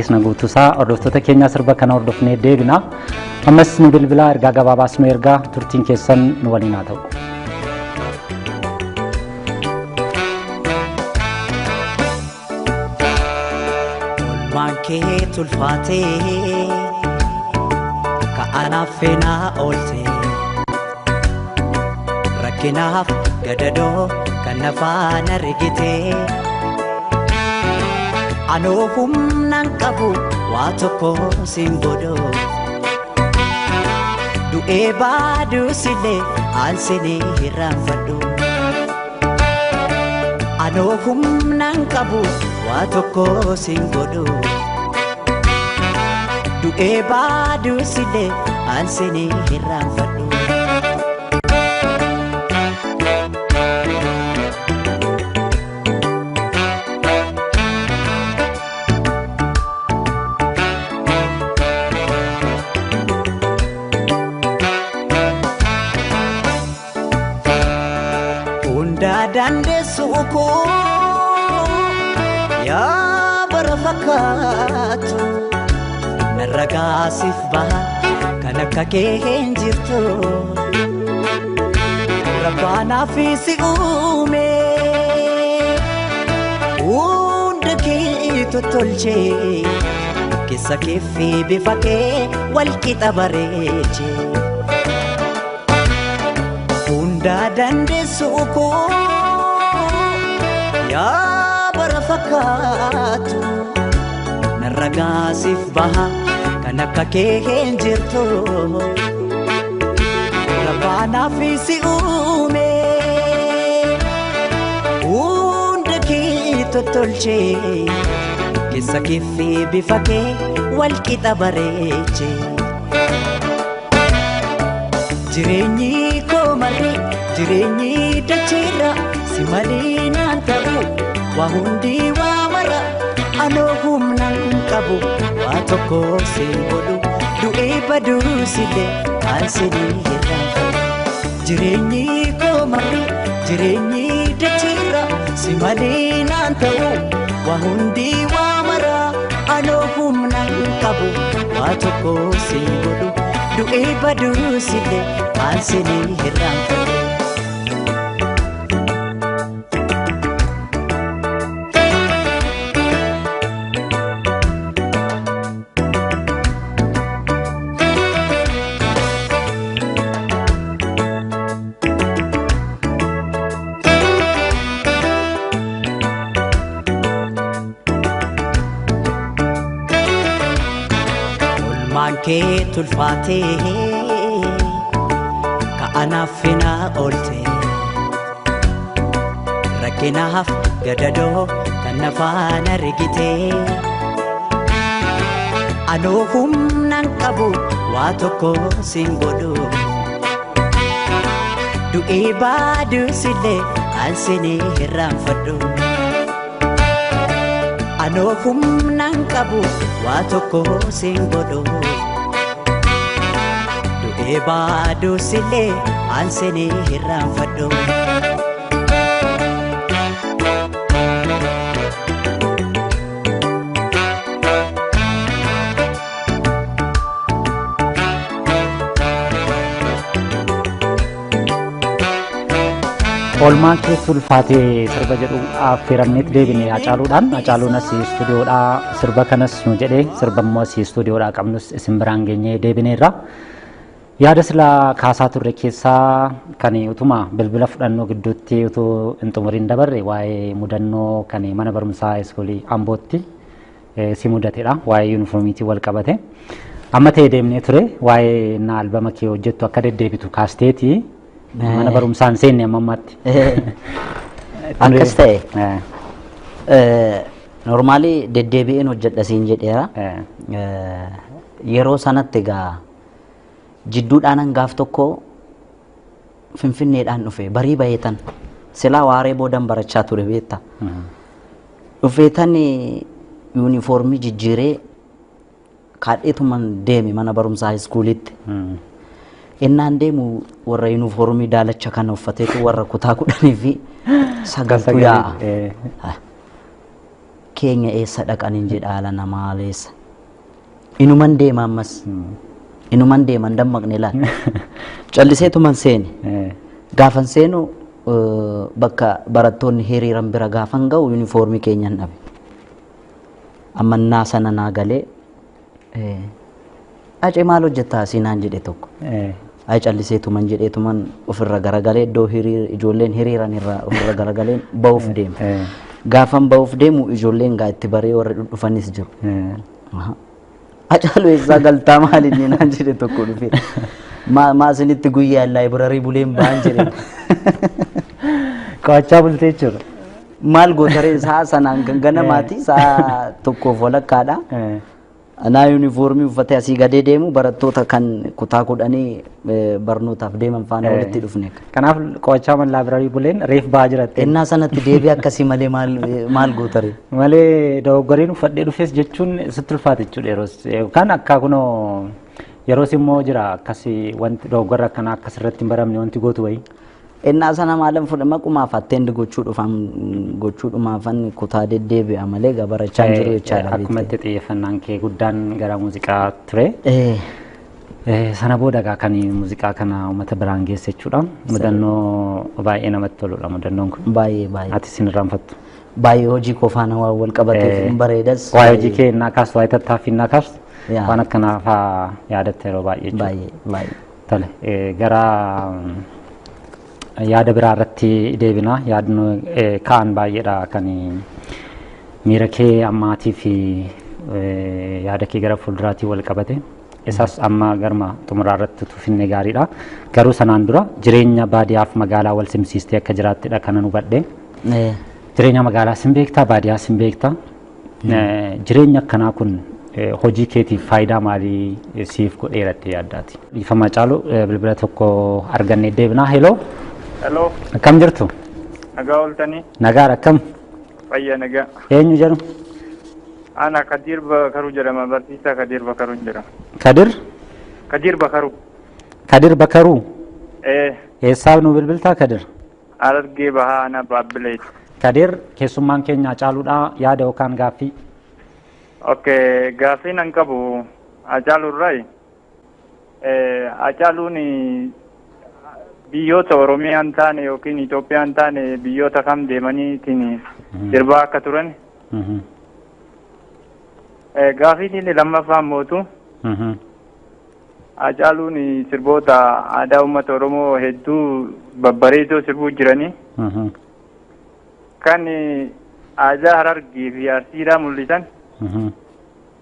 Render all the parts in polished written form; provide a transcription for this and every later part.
Isna guutuusaa hordoftoota keenyaa sirba kana hordofnee deebina. Ammas nu bilbilaa, ergaa gabaabaas nu ergaa, turtiin keessan nu waliin haa ta'u. Oolmaan kee tulfaatee ka'anaaf feenaa oolte, rakkinaaf gadadoo kan nafaan argite. Anoo humnaan qabu waa tokko siin godho, du'ee baaduusillee aansinii hirraanfadhu. Anoo humnaan qabu waa tokko siin godhu, du'ee baaduusillee aansinii hirraanfadhu. Hundaa dandeessu koo yaa bara fakkaatu, narra gaasiif baha kan akka kee hin jirtu. Rabbaanaaf si uume, hunda kee tottolchee, keessa kee fi bifa kee wal qixa bareechee. Hundaa dandeessu koo yaa bara fakkaatu, narra gaasiif baha kan akka kee hin jirtu. Rabbaanaaf si uume, hunda kee tottolchee, keessa kee fi bifa kee wal qixa bareechee. Jireenyi koo marri, jireenyi dacheerra si malee naan ta'u, waa hundi waa mara. Anoo humnaan qabu waa tokko siin godhu, du'ee baduusillee aansinii hirraanfadhu. Jireenyi koo marri, jireenyi dacheerra si malee naan ta'u, waa hundi waa mara. Anoo humnaan qabu waa tokko siin godhu, du'ee baduusillee aansinii hirraanfadhu. Oolmaan kee tulfaatee ka'anaaf feenaa oolte, rakkinaaf gadadoo kan nafaan argite. Anoo humnaan qabu waa tokko siin godhu, du'ee baaduusillee aansinii hirraanfadhu. Anoo humnaan qabu waa tokko siin godhu, du'ee baaduusillee aansinii hirraanfadhu. Oolmaan kee ulfaatee sirba jedhu affeeramneet deebine Hacaaluudhaan. Hacaaluun asii istuudiyoodhaa sirba kanas nu jedhee, sirba immoo asii istuudiyoodhaa qabnus isin biraan geenyee deebineerra. Yaada silaa kaasaa turre keessaa kan utuma bilbila fudhannoo gidduutti utuu hin xumuriin dabarre, waa'ee mudannoo kan mana barumsaa iskuulii Ambootti si mudatedha. Waa'ee yuunifoormiitiin wal qabate. Amma ta'e deemnee ture, waa'ee na albama kee hojjettu akka deddeebitu kaasteeti. Mana barumsaa hin seenne amma ammaatti. Akkas ta'e. Normally deddeebi'een hojjedha siin jedheera. Yeroo sanatti egaa jidduudhaanan gaaf tokko Finfinneedhaan dhufe, barii baheetan, silaa waaree boodan barachaa ture beekta. Dhufeetan yuunifoormii jijjiiree kaadheetuman deeme mana barumsaa haayiskuulitti. Innaan deemu warra yuunifoormii daalacha kana uffateetu warra kutaa 10 fi 9tu yaa'a. Keenya eessa dhaqaniin jedha haala namaa leessa. Inuman deema ammas. Inuman deema hin dammaqne laal. Calliseetuman seene. Gaafan seenu bakka barattoonni hiriiran bira gaafan ga'u yuunifoormii keenyan dhabe. Ammannaa sana naa galee "Acee maal hojjettaa asii?" naan jedhe tokko. Ay, calliseetuman jedheetuman ofirra garagalee iddoo hiriir ijoolleen hiriiran irraa ofirra garagalee ba'uuf deema. Gaafan ba'uuf deemu ijoolleen gaa itti baree warri dhufanis jiru. "Hacaaluu, eessaa galtaa, maal inni?" naan jedhe tokko dhufe. Maa isinitti guyyaa laayibrarii buleen ba'an jedhe. Qo'achaa bultee jechuudha. Maal gootaree, sa'a sanaan kan ganamaati, sa'a 1:30dha. Anaa yuunifoormii uffatee asii gadee deemu barattoota kan kutaa 10 barnootaaf deeman faana walitti dhufne. Kanaaf qo'achaa mana laabrarii buleen reef ba'aa jiratte. Ennaa sanatti deebii akkasii malee maal gootaree? Malee dogoggoriin uffadhee dhufes jechuun sitti ulfaate jechuudha yeroos. Yookaan akka kunoo yeroos immoo jira akkasii wanti dogoggorra akkanaa akkas irratti hin baramne wanti gootu wayii. Ennaa sana maalan fudhe, maqumaaf attend gochuu dhufan gochuu dhumaafan kutaa deddeebi'a malee gaa barachaa hin jiru jechaadha. Akkuma itti xiyyeeffannaan kee guddaan gara muuziqaa ture. Sana booda egaa kan muuziqaa kana uummata biraan geesse jechuudha. Mudannoo baay'ee namatti toludha mudannoon kun. Baay'ee baay'ee. Ati isin irraanfattu. Baay'ee hojii koo faana waan wal qabateef hin bareedas. Waa'ee hojii kee innaa kaastu, waa'ee tattaaffii innaa kaastu, waan akkanaa fa'aa yaadatta yeroo baay'ee jechuudha. Baay'ee baay'ee. Tole, gara yaada biraa irratti deebina. Yaadni ka'an baay'eedha kan miira kee ammaatii fi yaada kee gara fuulduraatii wal qabate. Isas amma garma xumuraa irratti tufinne gaariidha. Garuu sanaan dura jireenya baadiyyaaf magaalaa wal simsiistee akka jiraattedha kanan hubadhe. Jireenya magaalaa sin beektaa, baadiyyaa sin beektaa. Jireenya akkanaa kun hojii keetiif faayidaa maalii siif godheeratti yaaddaati? Dhiifama caalu, bilbila tokko argannee deebinaa. Heloo. Hello. Akkam jirtu? Nagaa ooltanii? Nagaadha, akkam? Fayya, nagaa. Eenyu jedhu? Ana Kadir Bakaruu jedhama. Barsiisaa Kadir Bakaruu jedhama. Kadir? Kadir Bakaruu. Kadir Bakaruu. Ee. Eessaa nu bilbiltaa, Kadir? Harargee Bahaa, Ana Baabbileeti. Kadir, keessummaan keenya Caaluudha, yaada yookaan gaaffii. Okay, gaaffii nan qabu Hacaaluurraayi. Hacaaluun biyyoota Oromiyaan taane yookiin Itoophiyaan taane biyyoota kam deemaniitiin sirbaa akka turan. Gaaffiin inni lammaffaan mootu, Hacaaluun sirboota aadaa uummata Oromoo hedduu babbareedoo sirbuu jiranii. Kan aadaa Harargee fi Arsiidhaa mul'isan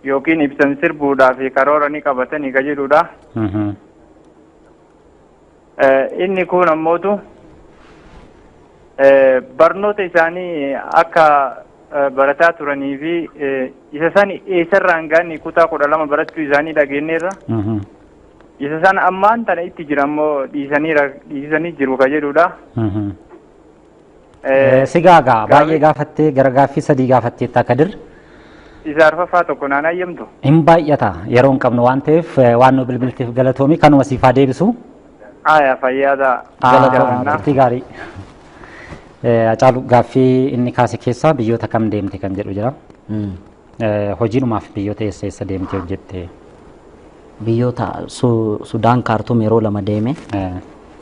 yookiin ibsan sirbuudhaaf karoora ni qabatanii ka jedhudha. Inni kun ammootu barnoota isaanii akka barataa turanii fi isa san eessarraan gaanii kutaa 12 barachuu isaanii dhageenyeerra. Isa san ammaan tana itti jira ammoo dhiisanii jiru ka jedhudha. Si gaagaa baay'ee gaafattee, gara gaaffii sadii gaafatteetta, Kadir. Isa arfaffaa tokko naan ayyamtu. Hin baay'ata, yeroo hin qabnu waan ta'eef waan nu bilbilteef galatoomi, kanuma siif haa deebisu. Aya, fayyaada. Turtii gaarii. Hacaalu, gaaffii inni kaase keessaa biyyoota kam deemte kan jedhu jira. Hojiidhumaaf biyyoota eessa eessa deemte hojjette? Biyyoota Sudaan Kaartuum yeroo lama deeme.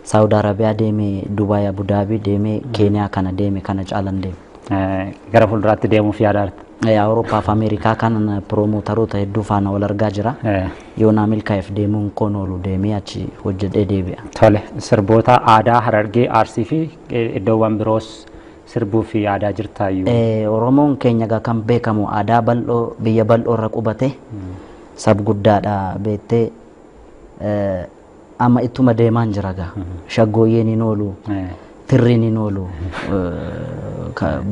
Saawud Arabiyaa deeme, Dubaay Abudaabii deeme, Keeniyaa kana deeme, kana caalan deeme. Gara fuulduraatti deemuuf yaada jirta? Awurooppaa fi Ameerikaa kan piroomotaroota hedduu faana wal argaa jira. Yoo naa milkaa'eef deemuun koon oolu, deemee achi hojjedhee deebi'a. Tole, sirboota aadaa Harargee, Arsii fi iddoowwan biroos sirbuu fi yaadaa jirtaayyuu. Oromoon keenya egaa kan beekamu aadaa bal'oo, biyya bal'oo irra qubate, sab guddaadha beektee, amma ittuma deemaan jira gaa. Shaggooyyeen hin oolu, tirriin hin oolu,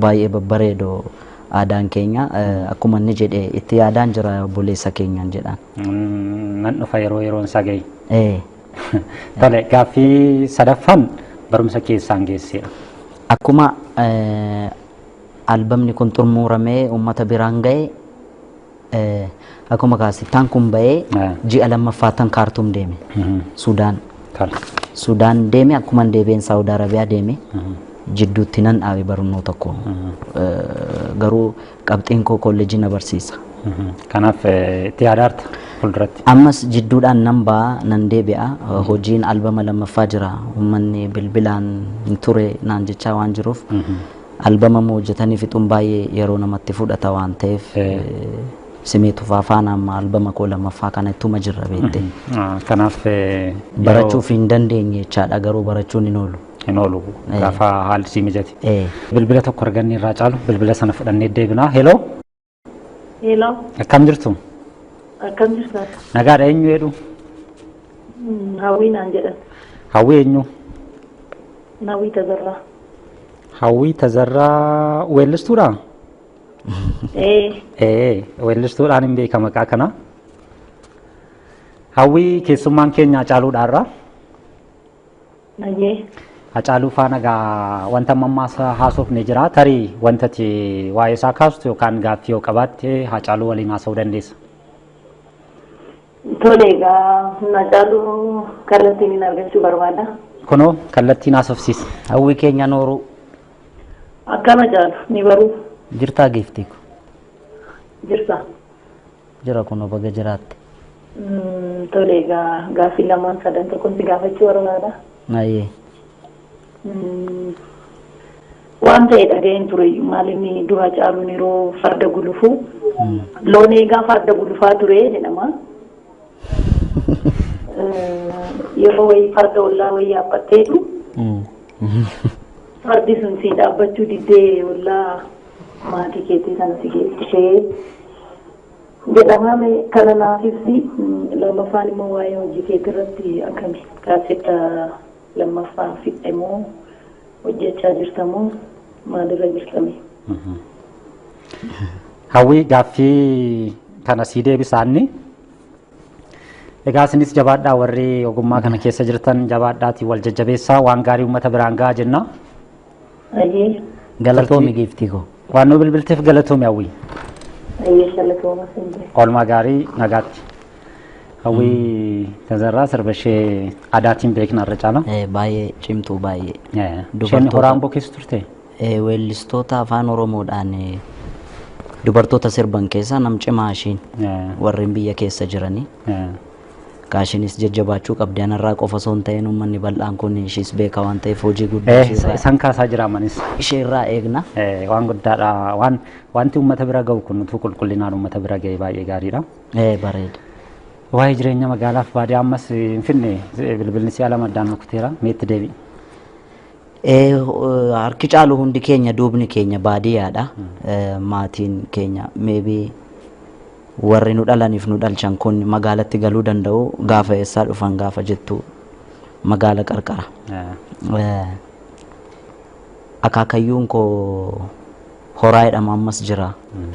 baay'ee babbareedoo aadaan keenya, akkuma inni jedhe itti yaadaan jira obboleessa keenyaan jedhaan. Nan dhufa yeroo yeroon isaa gahi. Tole, gaaffii sadaffaan barumsa keessaan geessedha. Akkuma albamni kun xumuramee uummata biraan ga'e, akkuma kaasittaan kun ba'ee ji'a lammaffaattan Kaartuum deeme. Sudaan. Tole. Sudaan deeme, akkuma deebi'een Saawud Arabiyaa deeme. Jidduutti nan dhaabe barnoota koo. Garuu qabxiin koo kolleejjii na barsiisa. Kanaaf itti yaadaarta fuulduratti. Ammas jidduudhaan nan ba'a, nan deebi'a. Hojiin albama lammaffaa jira. Uummanni bilbilaan hin ture naan jechaa waan jiruuf, albama immoo hojjetanii fixuun baay'ee yeroo namatti fudhata waan ta'eef, Simee Tufaa faana amma albama koo lammaffaa kana ittuma jirra, beekte. Kanaaf barachuuf hin dandeenye jechaadha, garuu barachuun hin oolu. Hin oolu, gaafa haalli sii mijate. Bilbila tokko arganne irraa caalu bilbila sana fudhannee deebinaa. Heloo. Hello. Akkam jirtu? Akkam jirtan? Nagaadha, eenyu jedhu? Hawwii naan jedhan. Hawwii eenyu? Hawwii Tazarraa. Hawwii Tazarraa weellistuudha? Ee. Ee, weellistuudhaan hin beeka maqaa kana. Hawwii, keessummaan keenya Hacaaluudhaarra. Nagee. Hacaaluu faana gaa wanta ammaa haasofne jira. Tarii wanta ati waa'ee isaa kaastu yookaan gaaffii yoo qabaatte Hacaaluu waliin haasa'uu dandeessa. Tole, egaa Hacaaluu kallattiin hin argachuu barbaada. Kunoo kallattiin haasofsiisa. Hawwii keenya nooruu. Akkam Hacaalu, ni baruu. Jirtaa, giiftii ko? Jirta. Jira, kunoo baga jiraatte. Tole, egaa gaaffii lamaan sadan tokkoon si gaafachuu barbaada. Ayyee. Waan ta'e dhaga'een ture, maal inni dura Hacaaluun yeroo farda gulufu loon eegaa farda gulufaa ture jedhama. Yeroo wayii farda ollaa wayii yaabbatteetu fardi sun si dhaabbachuu diddee ollaa maatii keetii sana si geessisee jedhama. Kana naaf ibsi. Lammaffaan immoo waa'ee hojii keetii irratti akkami, kaasetta lammaffaa fixxe moo hojjechaa jirta moo maalirra jirtame? Hawwii, gaaffii kana sii deebisaanni. Egaa isinis jabaadhaa, warri ogummaa kana keessa jirtan jabaadhaatii wal jajjabeessaa, waan gaarii uummata biraan gahaa jenna. Ayyee. Galatoomi, giiftii koo. Waan nu bilbilteef galatoomi, Hawwii. Ayyee, galatooma siin. Oolmaa gaarii, nagaatti. Hawwii Tazarraa sirba ishee aadaatiin beekna irra caala. Baay'ee cimtuu, baay'ee. Isheen Dubartoota- horaa Amboo keessa turte? Weellistoota afaan Oromoodhaan dubartoota sirban keessaa nam cimaa ishiin, warreen biyya keessa jiranii. Kaashinis jajjabaachuu qabdi. Anarraa qofa osoo hin ta'in uummanni bal'aan kun ishiis beeka waan ta'eef hojii guddaa Isaan kaasaa jira amanis. isheerraa eegna. Waan guddaadha. Wanti uummata bira ga'u kun utuu qulqullinaan uummata bira ga'e baay'ee gaariidha. Bareeda. Waa'ee jireenya magaalaaf baadiyyaa ammas hin finne, bilbilli si'a lama addaan rukuteera. Meetti deebi. Harki caalu hundi keenya duubni keenya baadiyyaadha. Maatiin keenya, maybe warri nu dhalaniif nu dhalchan kun magaalatti galuu danda'u, gaafa eessaa dhufan gaafa jettu magaala qarqara. Akaakayyuun koo Horaa jedhama, ammas jira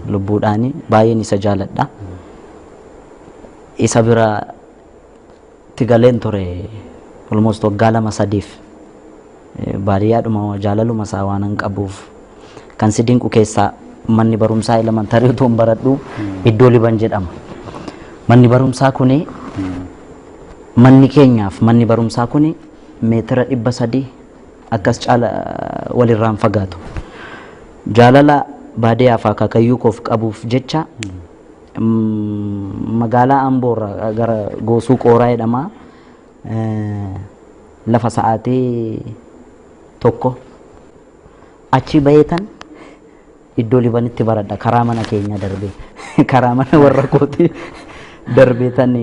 lubbuudhaani, baay'een isa jaaladha. Isa bira itti galeen ture almost waggaa 2 3f. Baadiyyaadhuma jaalaluma isaa waan hin qabuuf, kan si dinqu keessaa manni barumsaa elementary otoo hin baradhu iddoo Liban jedhama. Manni barumsaa kuni, manni keenyaaf manni barumsaa kuni meetira 300 akkas caala walirraan fagaatu. Jaalala baadiyyaaf akaakayyuu koof qabuuf jecha magaalaa Amboorraa gara Goosuu Qooraa jedhama. Lafa sa'aatii 1 achi baheetan iddoo Libanitti baradha, karaa mana keenya darbee, karaa mana warra kooti darbeetan.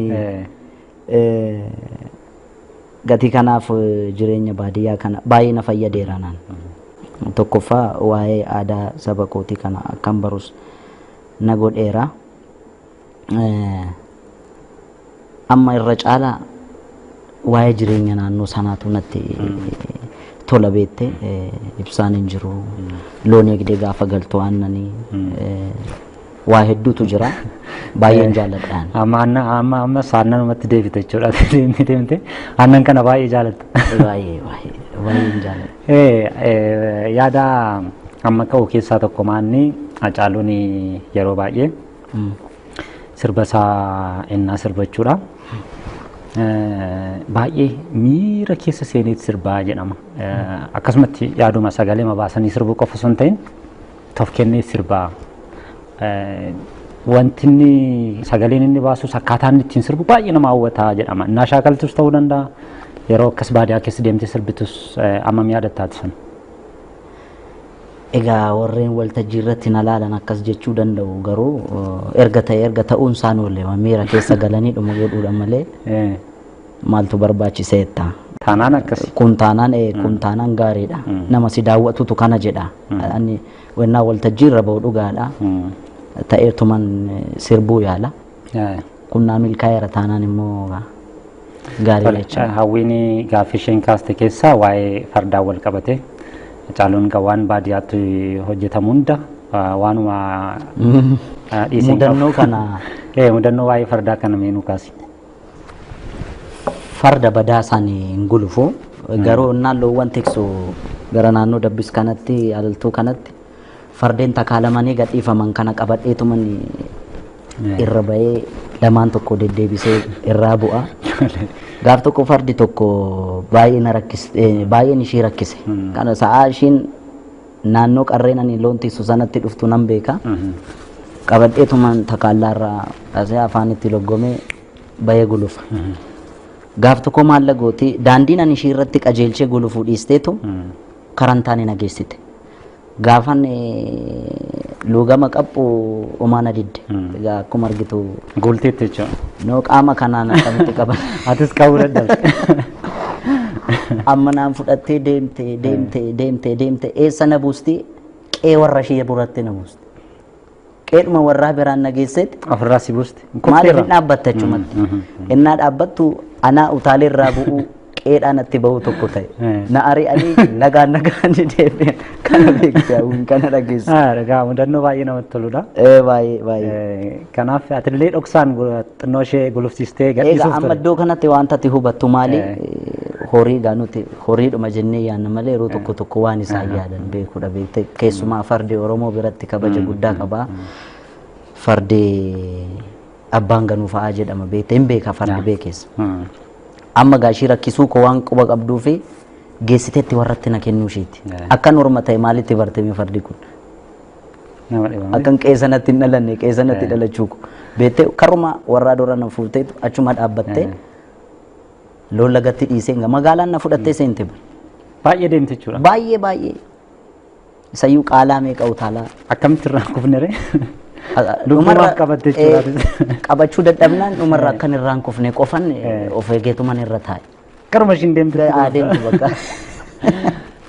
Gatii kanaaf jireenya baadiyyaa kana baay'ee na fayyadeera naan. Tokkoffaa waa'ee aadaa saba kootii kana akkan barus na godheera. Amma irra caalaa waa'ee jireenya naannoo sanaatu natti tola, beette, ibsaan hin jiru, loon eegdee gaafa galtu aannanii, waa hedduutu jira, baay'een jaalladhaan. Amma amma amma aannanumatti deebite jechuudha. Deemte deemte aannan kana baay'ee jaalatta. Baay'ee baay'ee baay'een jaalladha. Yaada amma ka'u keessaa tokko maanni, Hacaaluun yeroo baay'ee sirba isaa ennaa sirba jechuudha. Baay'ee miira keessa seeneet sirbaa jedhama. Akkasumatti yaaduma sagalee baasanii sirbuu qofa osoo hin ta'in of kennee sirbaa. Wanti inni sagaleen inni baasus akkaataa inni ittiin sirbu baay'ee nama hawwataa jedhama. Innaa shaakaltus ta'uu danda'a. Yeroo akkas baadiyyaa keessa deemtee sirbitus ammam yaadattaati sana? Egaa warreen waltajjii irratti na laalan akkas jechuu danda'u, garuu erga ta'e erga ta'uun isaan oolle miira keessa galanii dhuma godhuudha malee maaltu barbaachiseetta. Taanaan akkasi. Kun taanaan kun taanaan gaariidha. Nama si daawwatutu kana jedha. Ani wennaa waltajjii irra ba'u dhugaadha. Ta'eetuman sirbuu yaala. Kun naa milkaa'eera taanaan immoo gaariidha jechuudha. Hawwiin gaaffii isheen kaaste keessaa waa'ee fardaa wal qabate. Hacaaluun waan baadiyyaatti hojjetamu hunda waanuma dhiisee hin qabu. Mudannoo kana. Mudannoo waa'ee fardaa kana mee nuu kaasi. Farda badaa isaan hin gulufu. Garuu innaan loowwan tiksu gara naannoo dabbis kanatti alaltuu kanatti fardeen takaalamanii gadhiifaman kana qabadheetuman irra ba'ee lamaan tokko deddeebisee irraa bu'a. Gaaf tokko fardi tokko baay'ee na rakkise, baay'een ishii rakkise. Kana sa'aa ishiin naannoo qarreen ani loon tiksu sanatti dhuftu nan beeka. Qabadheetuman takaallaarraa asee afaan itti loggomee ba'ee gulufa. Gaaf tokko maalla gooti daandiin ani ishii irratti qajeelchee gulufuu dhiisteetu karantaanii na geessite. Gaafan luugama qaphu omaa na didde. Egaa akkuma argitu. Guulteetti jechuudha. Noo qaama kanaan akkamitti qaban. Atis qabuu dadhabde. Amma naan fudhattee deemte deemte deemte deemte eessa na buusti, qe'ee warra ishee biratti na buusti. Qe'eedhuma warraa biraan na geessetti. Ofirraa si buusti. Maaliif hin dhaabbatte achumatti? Innaa dhaabbattu anaa utaalee irraa bu'uu qe'eedhaan natti ba'uu tokko ta'e. Na ari'anii nagaan nagaan deebi'an kana beekte hawwiin kana dhageessu. Egaa mudannoo baay'ee namatti toludha. Baay'ee baay'ee. Kanaaf atillee dhoksaan xinnoo ishee gulufsiistee gadhiisuuf Egaa amma iddoo kanatti wanta ati hubattu maali? Horii gaa nuti horiidhuma jennee yaadna malee yeroo tokko tokko waan isaan yaadan beekuudha beekte. Keessumaa fardi Oromoo biratti kabaja guddaa qaba. Fardi abbaan ganuu fa'aa jedhama beekte, hin beeka fardi beekeessa. Amma gaa ishii rakkisuu koo waan quba qabduu fi geessiteetti warratti na kennuu isheeti. Akka norma ta'e maalitti bartame fardi kun? Akkan qe'ee sanatti hin dhalanne, qe'ee sanatti dhalachuu koo. Beektee karuma warraa dura na fuuteetu achuma dhaabbattee loon lagatti dhiisee magaalaan na fudhattee seente. Baay'ee deemte jechuudha. Baay'ee baay'ee. Isayyuu qaalaa meeqa utaalaa. Akkamitti irraa kufne ree? Lubbumaaf qabatte jechuudha. Qabachuu dadhabnaan dhumarra akkan irraan kufne qofan of eegeetuman irra taa'e. Karuma ishiin deemte. Deemtu bakka.